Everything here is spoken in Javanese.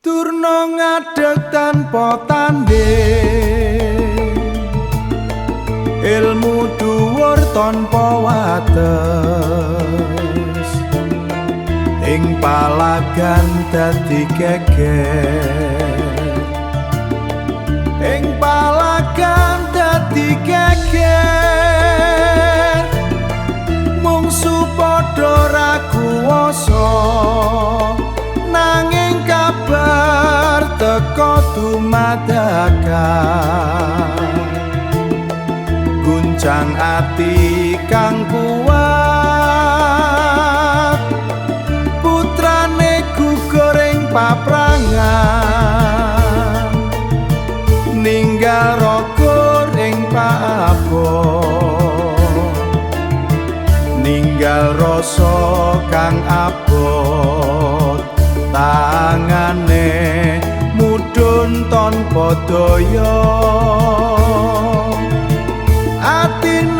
Durna ngadeg tanpa tanding, ilmu dhuwur tanpa wates, ing palagan dadi geger, ing palagan dadi geger, mungsu padha ra kuwasa, nanging kabar teka dumadakan, guncang ati kang kuat, putrane gugur ing paprangan, ninggal raga ing paabot, ninggal rasa kang abot, tangane mudhun tanpa daya, atine